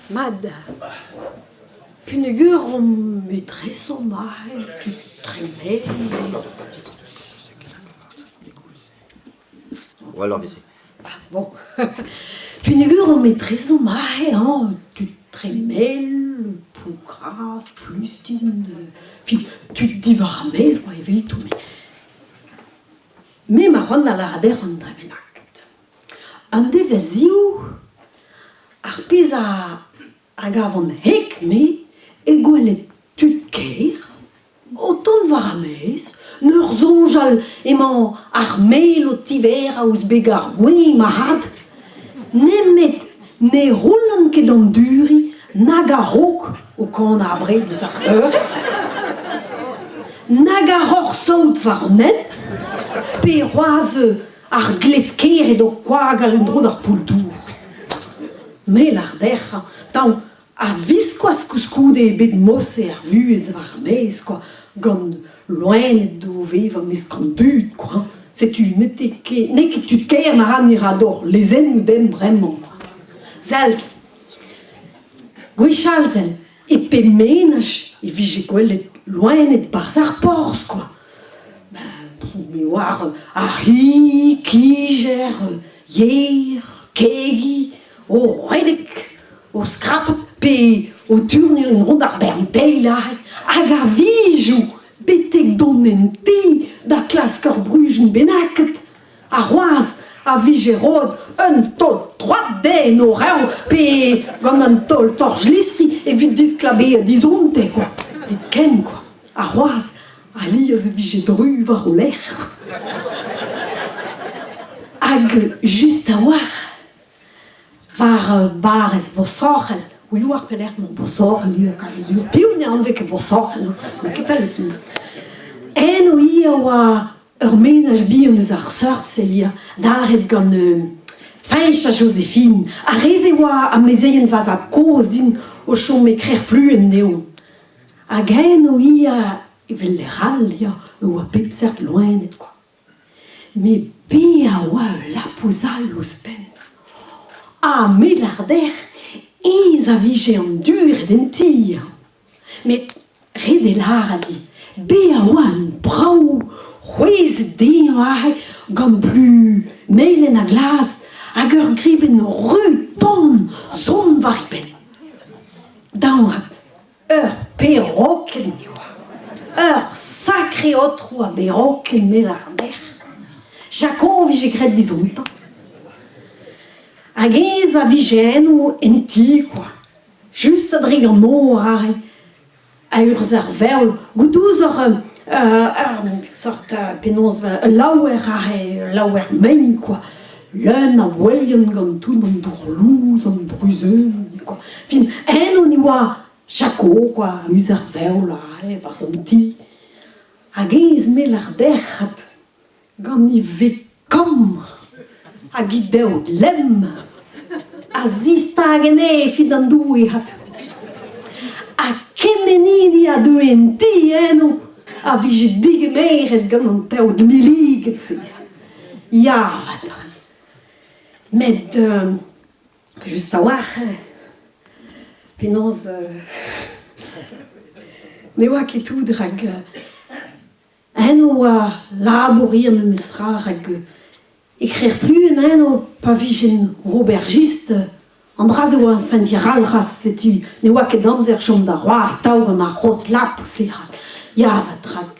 Mat, peogwir omp etrezo aze tud tremen. Gwelloc'h 'veze. Bon, peogwir omp etrezomp aze hañ, tud Tremel, Plougras, Plustin, fin tud diwar ar maez kwa evelto met me 'ma c'hoant da lâret deoc'h un dra bennak. An devezhioù, ar pezh a gavan hek me eo gwelet tud kêr o tont war ar maez 'n ur soñjal emañ ar mel o tiverañ ouzh beg ar gweñv marc'had nemet ne c'houllan ket anduriñ nag a-raok o kanañ abred eus ar beure nag ar roc'h-saout war an hent pe c'hoazh ar gleskered o koagal en-dro d'ar poull-dour. Me 'lâr dec'h, tamm a-viskoazh koulskoude eo bet morse ar vuhez war ar maez kwa, gant loened o vevañ mesk an dud kwa. Setu n'eo ket n'eo ket tud kaer ma ra ni ra d'hor lezennoù demp bremañ kwa. Sell, gwechall sell, e pep menaj e vije gwelet loened 'barzh ar porzh kwa. Me oar ar c'hi, kijer, yer, kegi, o redek, o skrapat pe o tourniñ en-dro d'ar bern teil aze, hag a-wezhioù betek dont en ti da klask ur bruzhun bennaket, ha c'hoazh a vije roet un taol troad dezhe en o revr pe gant un taol torch-listri evit disklabezañ dizonte kwa, evit ken kwa. Ha c'hoazh alies e vije dru war o lerc'h. Hag just a-walc'h war barrez Bosorc'hel, oui oar pelec'h emañ Bosorc'hel ivez, kazi sur. Piv ne anvez ket Bosorc'hel, n'eo ket pell sur. Eno ivez a oa ur menaj bihan eus ar seurt-se ivez, dalc'het gant Feñch ha Joséphine. Ar re-se oa amezeien va zad-kozh din o chom e Krec'h-Pluenn dezho. Hag eno ivez evel lec'h all ya, e oa pep seurt loened kwa. Met bezañ a oa ul lapous all ouzhpenn. Ha me 'lâr dec'h aes a vije anduret en ti hañ. Met ret eo lâret din, bezañ a oa un brav c'hwezhet dezhañ aze gant plu melen ha glas hag ur gribenn ru-tan sonn war e benn. Dañvat Ur perrokenn e oa. Ur sakre aotrou a berrokenn me 'lâr dec'h. Jakob 'vije graet dizontañ. Hag eñ a vije eno en ti kwa. Just a-drek an nor aze. A-urzh ar verv, goudouzoc'h ur sort penaos ul laouer aze, ul laouer mein kwa. Leun a welion gant tout an dour lous, an druzeun kwa. Fin, eno ni oa Jaco kwa, eus ar veol aze, 'barzh an ti. Hag aes me 'lar derc'hat gant he veg kamm hag he deod lemm a zistag anezhe evit an Doue 'hat. Ha kement hini a deue en ti eno a vije degemeret gant an teod milliget-se. Ya 'vat. Met just a-walc'h penaos ne oa ket tout rak eno oa labour hir memes tra rak e Krec'h-Pluenn eno pa vijen roberjist an dra-se oa un sentier-all setu ne oa ket amzer chom da c'hoari atav gant ar c'hozh lapous-se rak ya 'vat rak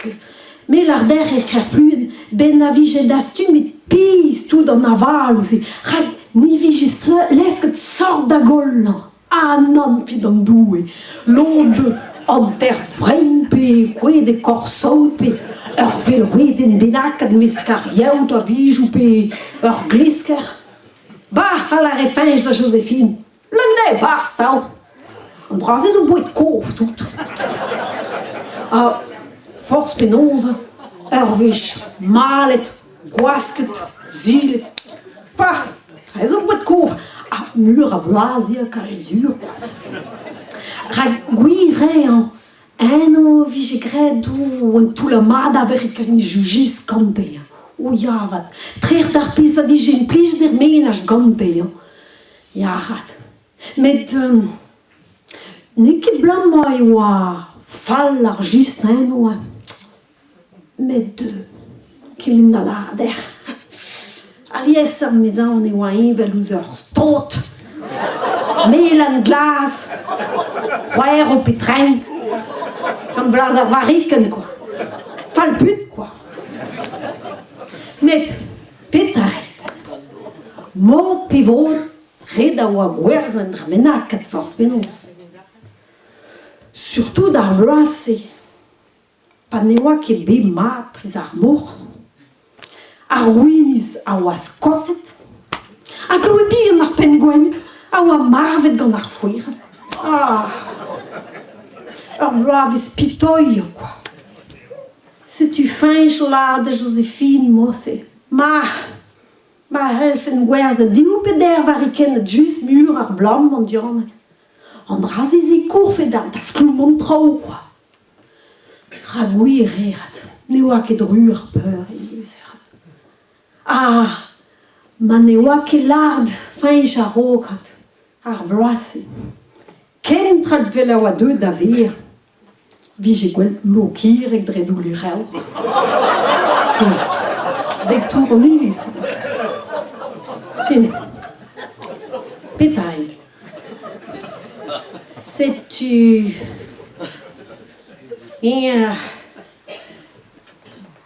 Me 'lar dec'h e Krec'h-Pluenn 'benn a vije dastumet pizh tout an avaloù-se rak ni vije lesket sort da gollañ. Ha nann fidamdoue, lod hanter vrein pe kouezhet e korsaout pe ur velc'hwedenn bennaket mesk ar yeot a-wezhioù pe ur glesker. Bah, a lâre Feñch da Joséphine, leun eo 'barzh 'tav. An dra-se zo boued kof tout. Ha forzh penaos, ur wech malet, gwasket, silet, pah, tre zo boued kof. Ha meur a bloaz eo kaje sur. Rak gwir eo, eno 'vije graet un toullad mat a verc'hed jujis gante. O ya 'vat, trec'h d'ar pezh a vije implijet er menaj gante. Ya 'vat. Met... N'eo ket 'blam e oa fall ar jistr eno hein, met kement a lâr dec'h. Aliesoc'h 'mezaon e oa heñvel ouzh ur stod, melen glas, c'hwerv pe trenk, gant blaz ar varrikenn kwa, fall-put kwa. Met petra ret? Mod pe vod ret a oa gwerzhañ un dra bennaket forzh penaos. Surtout d'ar bloaz-se, pa ne oa ket bet mat priz ar mor, ar gwinizh a oa skaotet ha kloet bihan ar penn-gwenn a oa marvet gant ar fouer. Ah! Ur bloavezh pitoilh kwa. Setu Fañch o lâret da Joséphine morse. Ma! Ma c'hellfen gwerzhañ div pe deir varrikennad just mur ar bloaz an diorren. An dra-se 'zikourfe da skoulm an traoù kwa. Rak gwir eo avat, ne oa ket ru ar peur ivez avat. Ah, ma ne oa ket lart Fañch a-raok avat, ar bloaz-se. Ken 'vel a oa deuet da vezañ. Vije gwell Lokireg dre doull e revr. Beg tour an iliz. Ken. Petra int? Setu eñ a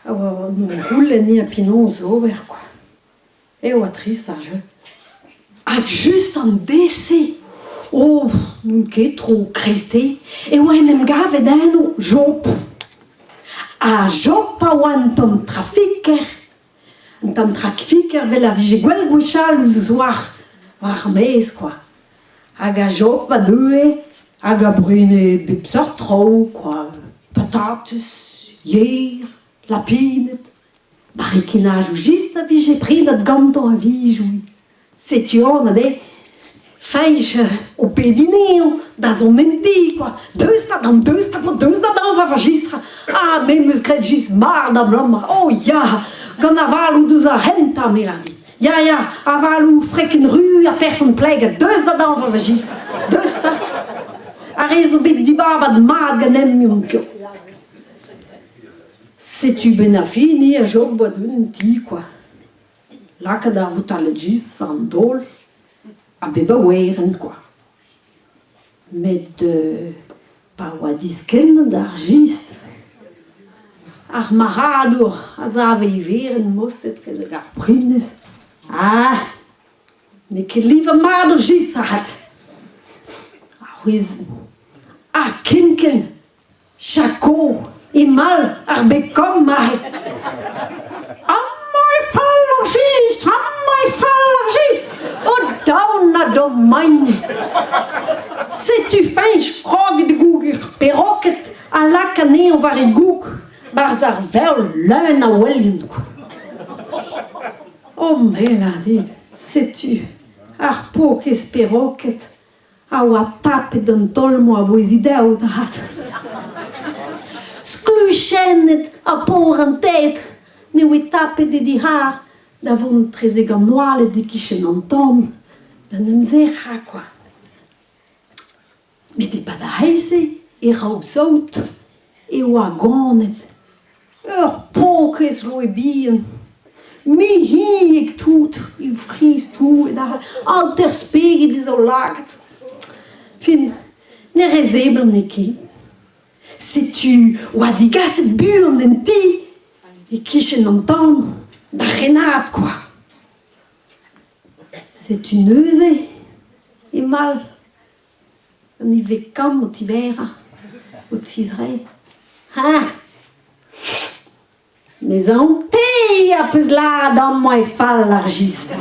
oa o c'houlenn eo penaos ober kwa. E oa trist ar jeu. Hag just an deiz-se, oh, n'on ket tro kreisteiz, e oa en em gavet eno Job. Ha Job a oa un tamm trafiker. Un tamm trafiker 'vel a vije gwell gwechall ouzh war war ar maez kwa. Hag a Job a deue hag a brene bep seurt traoù kwa, patatez, yer, lapined. Barrikenajoù just a vije prenet gantañ a-wezhioù. Setu anat eo. Fañch o pediñ anezhañ da zont en ti kwa. Deus 'ta dam, deus 'ta deus da dañva va jistr. Ah, me 'm eus graet jistr mat abalamour. Oh ya, gant avaloù deus ar c'hentañ, me 'lâr dit. Ya, ya, avaloù freken ru ha person pleget. Deus da dañva va jistr. Deus 'ta. Ar re zo bet dibabat mat ganemp. Setu 'benn ar fin eo a chom 'ba un ti kwa. Lakaat ar voutaled-jistr war an daol ha bep a werenn kwa. Met pa oa diskennet ar jistr, ar marc'hadour a save e werenn moset etrezek ar prenestr. Ah! N'eo ket livañ mat ar jistr avat! Ar c'hwezh ha kenkent Jaco, emañ ar beg-kamm aze. Amañ e fall ar jistr, amañ e fall ar jistr. O daon na domagn. Setu Fañch kroget e goug ur peroked a lak anezhañ war e goug 'barzh ar veol leun a welien. Oh me 'lâr dit, setu ar paourkaezh peroked a oa tapet an taol-mañ a-bouez he daou avat. Skluchennet ha paour an ted ne oe tapet e dic'har da vont 'trezek an oaled e-kichen an tan d'en em sec'hañ kwa. Met e-pad ar c'heiz-se e Raosaout e oa ganet Ur paourkaezh roue bihan, mic'hiek tout, e fri stouet hanter speget e zaoulagad. Fin, ne rezeblant ket. Setu oa digaset buan en ti, e-kichen an tan, da renad kwa. Setu neuze emañ An ivez kamm o tiverañ, o tizreiñ. Ha Mes an te a peus lâret amañ e fall ar jistr.